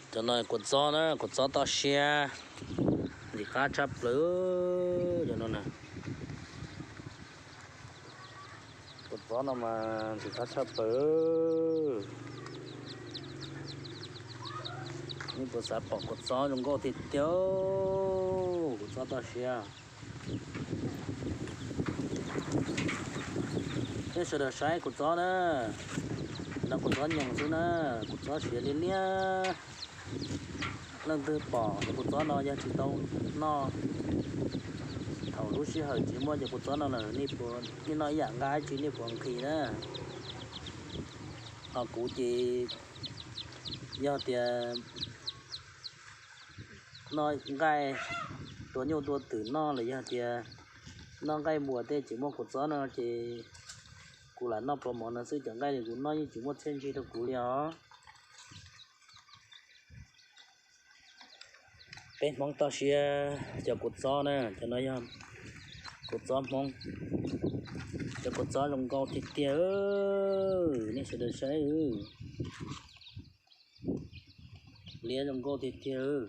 Cov no kua txob na, kua txob toj siab, ntxim qab tshaj plaws. Cov no na, kua txob no mas ntxim qab tshaj plaws. Nej puas xav pom kua txob zoo nkauj tiag tiag, kua txob toj siab. Nej sawv daws saib kua txob na, no kua txob nyoos xwb na, kua txob siav liab liab. Leej twg pom cov kua txob no yog tsis tau noj, thaum lub sij hawm tsis muaj cov kua txob no lawm, nej puas, nej noj ib yam nqaij tsis, nej puas nqhis na? Ho kuv ces yog tias noj nqaij, tua nyuj tua twm noj los yog tias noj nqaij npua tej tsis muaj kua txob no ces kuv lam noj pluas mov no xwb, cov nqaij li kuv noj yeej tsis muaj txiaj ntsig rau kuv li os. Peb Hmoob toj siab cov kua txob na, cov no yog kua txob Hmoob, cov kua txob zoo nkauj tiag tiag. Nej sawv daws saib, liab zoo nkauj tiag tiag.